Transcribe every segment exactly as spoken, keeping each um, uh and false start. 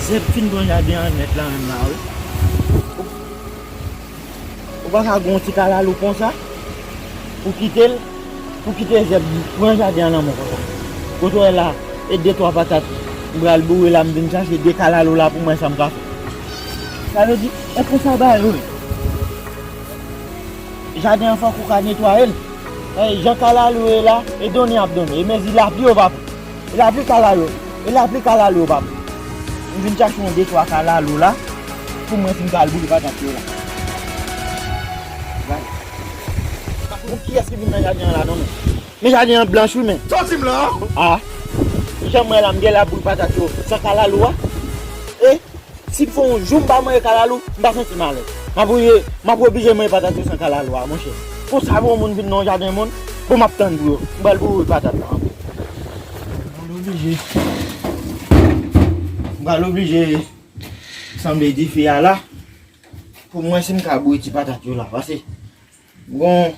Zèb fin pran jaden an nèt la menm la, wi. Ou pa ka gon ti kalalou konsa, ou kite l, ou kite zèb pran jaden an nan men w konsa. Kote w wè la, e de twa patat, m pral boure la, m vin chache de kalalou la pou mwen sa m ka fè. Sa vle di, e konsa bagay yo ye. Jaden an fòk ou ka netwaye l. E jan kalalou ye la, e donnen ap donnen. E mezi lapli yo pa pran. E lapli kalalou, e lapli kalalou yo pa pran. M vin chache yon de twa kalalou la, pou mwen fin pral boule patat yo la. Gade. Bon, kiyès ki vin nan jaden an la non men? Men jaden an blanch wi men. Soti m la! Ah! Jan m wè la, m gen la boule patat yo san kalalou a. E si fè yon jou m pa manje kalalou, m pa santi m alèz. M ap oblije, m ap oblije manje patat yo san kalalou a, monchè. Konsa pou yon moun vin nan yon jaden moun, bon, m ap tann pou yo. M pral boure patat la ankò. M pral oblije. M pral oblije sanble dife a la. Pou mwen, si m ka boure ti patat yo la, paske m gon,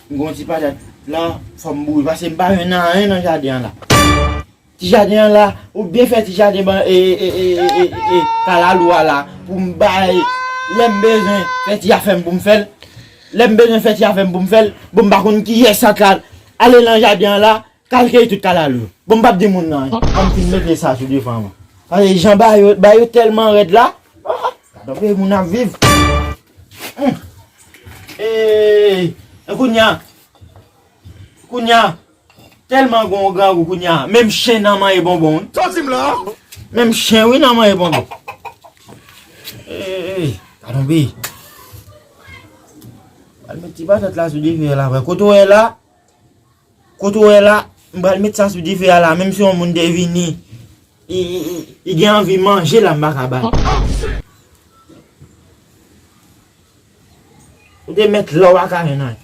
m gon ti patat la, fò m boure, paske m pa jwenn anyen nan jaden an la. Ti jaden an la, ou byen fè ti jaden ban, e, e, kalalou a la, pou m bay, lè m bezwen, fè ti afè m pou m fè l. Lè m bezwen fè ti afè m pou m fè l, bon, m pa konn kiyès sa k al, ale nan jaden an la, kalkile tout kalalou yo. Bon, m p ap di moun nan anyen. Ban m fin mete sa sou devan mwen. Paske jan bagay yo, bagay yo tèlman rèd la. Ah, gad yon peyi moun ap viv. Hum. Ee, e kounye a, kounye a, tèlman gon grangou kounye a, menm chen nan manje bonbon, wi. Soti m la! Menm chen, wi, nan manje bonbon. Ee, gad yon peyi. Al met ti patat la sou dife a la, kote w wè la, Kote w wè la, m pral met sa sou dife a la, menm si yon moun te vini, li, li, li, li gen anvi manje la, m pa ka ba l. Ou te mèt la, w pa ka jwenn anyen.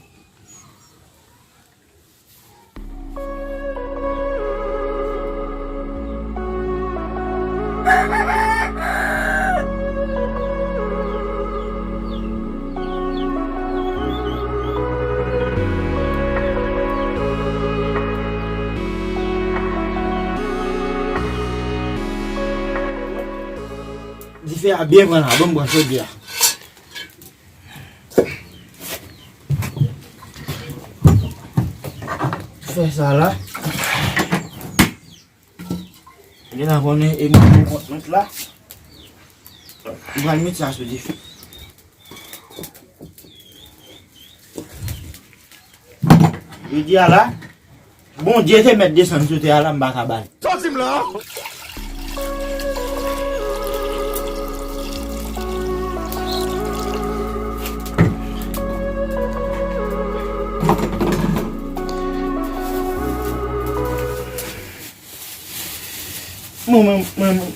Dife a byen pran la, ban m pran chodyè a. Fè sa la. Gen nan konnen e mwen pou kont mwen la. M pral met sa sou dife. Jodi a la, Bondye te mèt desann sou tè a la, m pa ka ba l. Soti m la! Mwen, mwen, mwen, mwen,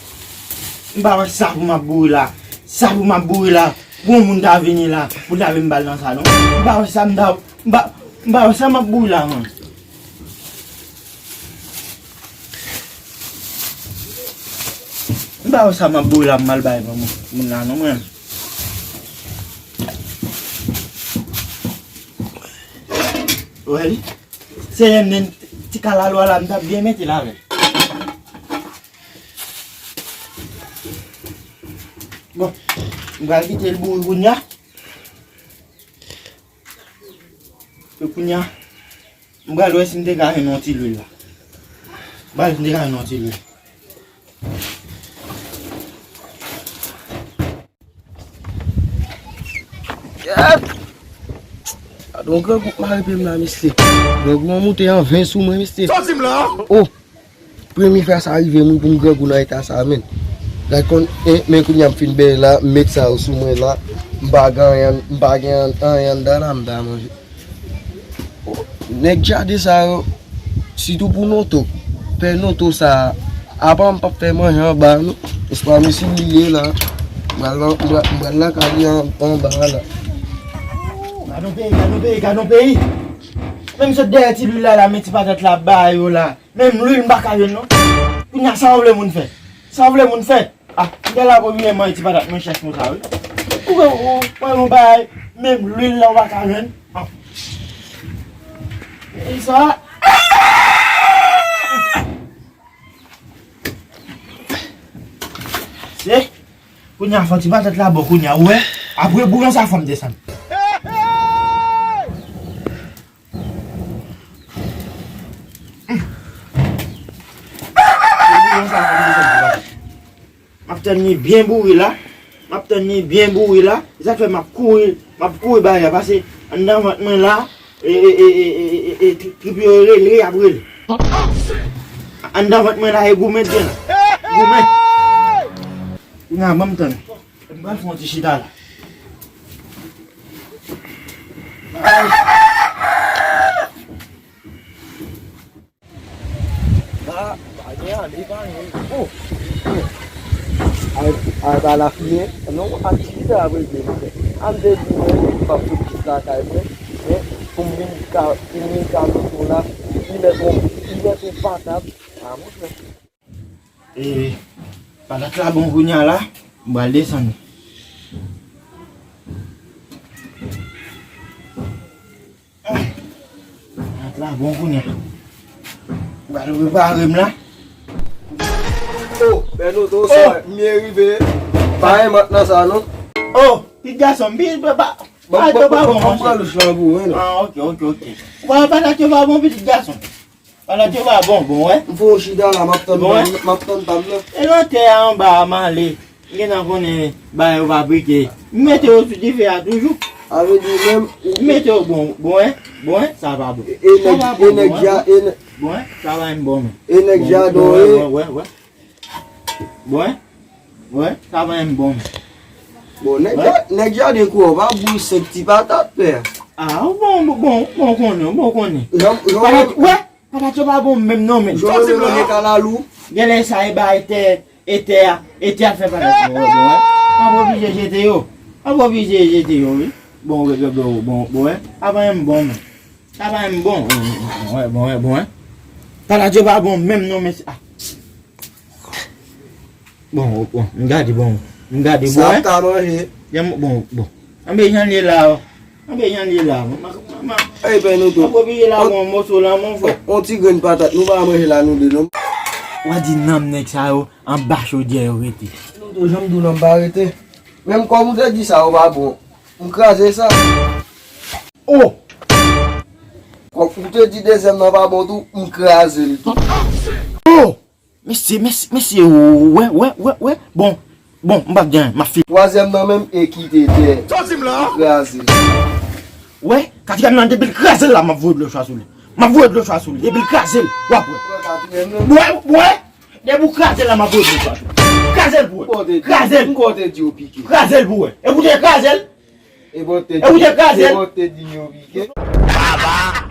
m pa wè sa pou m ap boure la. Sa pou m ap boure la. Pou yon moun ta vini la, pou l ta vin ba l nan sa, non. M pa wè sa m ta, m pa, m pa wè sa m ap boure la, mwen. M pa wè sa m ap boure la, m al bay ban moun, moun la, non, mwen. Wè li. Se lè m te ti kalalou a la, m t ap byen mete l avè l. Bon, m pral kite l bouri kounye a. E kounye a, m pral wè si m te ka jwenn yon ti lwil la. M pral si m te ka jwenn yon ti lwil. Yèp! Gade yon grangou k mare pye m la, mesye. Grangou an moute an ven sou mwen, mesye. Soti m la! Oh! Premye fwa sa rive m wi pou m grangou nan eta sa, menn. Gad kon, e, men kounye a m fin bèy la, m met sa yo sou mwen la. M pa gen anyen, m pa gen anyen anndan la, m ta manje. Nèg jaden sa yo, sitou pou Nonto. Pè Nonto sa, apa m p ap fè manje anba, non. Espwa m isi li ye la. M pral nan, m pral, m pral lakay li an, anba la. Gad yon peyi, gad yon peyi, gad yon peyi. Menm sot dèyè ti lwil la, la, men ti patat la ba yo la. Menm lwil m pa ka jwenn, non. Kounye a, sa w vle moun fè? Sa w vle moun fè? Ah, m te la pou m manje ti patat mwen chèch konsa, wi. Ou wè, ou wè yon bagay, menm lwil la w pa ka jwenn. Ah. E sa? Se, kounye a fè ti patat la bò kounye a, ou wè? Apre bouyon sa fò m desann. Bouyon sa fò m desann ti patat. M ap tann li byen boure la. M ap tann li byen boure la. E sa k fè m ap kouri, m ap kouri bay la. Pase anndan vant mwen la, e, e, e, e, e, e, e, tri-, trip yo rele, y ap rele. Anndan vant mwen la, e goumen k gen la. Goumen. Kounye a, ban m tann. M pral fè yon ti chita la. Pa, pa gen ale, pa gen. Oh, oh. Ay, ay, pa la fimen. Non, aktivite a vre byen fè. Al de di mwen, m ap sot jis lakay mwen. Men, pou m vin ka, pou m vin ka mete w la, li mèt yon, li mèt yon patat. A, monchè. E, patat la bon kounye a la, m pral desann li. Patat la bon kounye a. M pral prepare m la. Oh, Bènoto, oh, sa, m byen rive. Pa gen mant nan sa, non. Oh, pitit gason m, pitit papa. Patat yo pa bon, monchè. Ban m pran lous lan pou ou, non. Ah, ok, ok, ok. Ou pa wè patat yo pa bon, pitit gason. Patat yo pa bon, bon, wè. M fè yon chita la, m ap tann, bon, wè, m ap tann pa m nan. E nan tè a anba a m ale. M gentan konnen bagay yo pa pike. M mete yo sou dife a toujou. A vle di menm ou. M mete yo bon, bon, wè. Bon, wè, sa pa bon. E, e nèg, e nèg ja, e nèg. Bon, wè, sa pa menm bon, men. E nèg ja don, wè, wè, wè. Bon, wè. Wè, sa pa menm bon, men. Bon, nèg ja, nèg jaden kou an pa boul senk ti patat, pè. Ah, bon, bon, bon, bon konnen, bon konnen. Jan, jan. Patat, wè, patat yo pa bon menm non, men. Jan mwen manje kalalou. Genlè sa e ba etè, etè a, etè a fè patat yo, wè, bon, wè. M ap oblije jete yo. M ap oblije jete yo, wi. Bon, wè, bon, bon, bon, wè. Sa pa menm bon, men. Sa pa menm bon. Bon, wè, bon, wè, bon, wè. Patat yo pa bon menm non, men, ah. Bon, bon, m gade, bon, m gade, bon, sa ap ka manje. Bon, bon. Anben, jan l ye la, o. Anben, jan l ye la, o. Ma, ma, ma. Ey, Bènoto. M ap oblije la, bon, moso la, mon frè. On, on ti grenn patat, nou pa manje la, nou de, non. W a di nanm nèg sa yo, anba chodyè yo rete. Bènoto, jan m di w nan m pa rete. Menm kòm ou te di sa, yo pa bon. M kraze sa. Oh! Kòm ou te di dezyèm nan pa bon tou, m kraze l tou. Oh! Mesye, mesye, mesye, wè, wè, wè, wè. Bon, bon, m p ap di anyen, m ap fini. Twazyèm nan menm e kite tè. Sa w di m la? Kraze. Wè, katriyèm nan, depi l kraze l la, m ap voye dlo chwa sou li. M ap voye dlo chwa sou li. Depi l kraze l, w ap wè. Wè, wè. Depi w kraze l la, m ap voye dlo chwa sou li. Kraze l pou wè. Kraze l. Kraze l pou wè. E pou te kraze l. E pou te kraze l. Baba.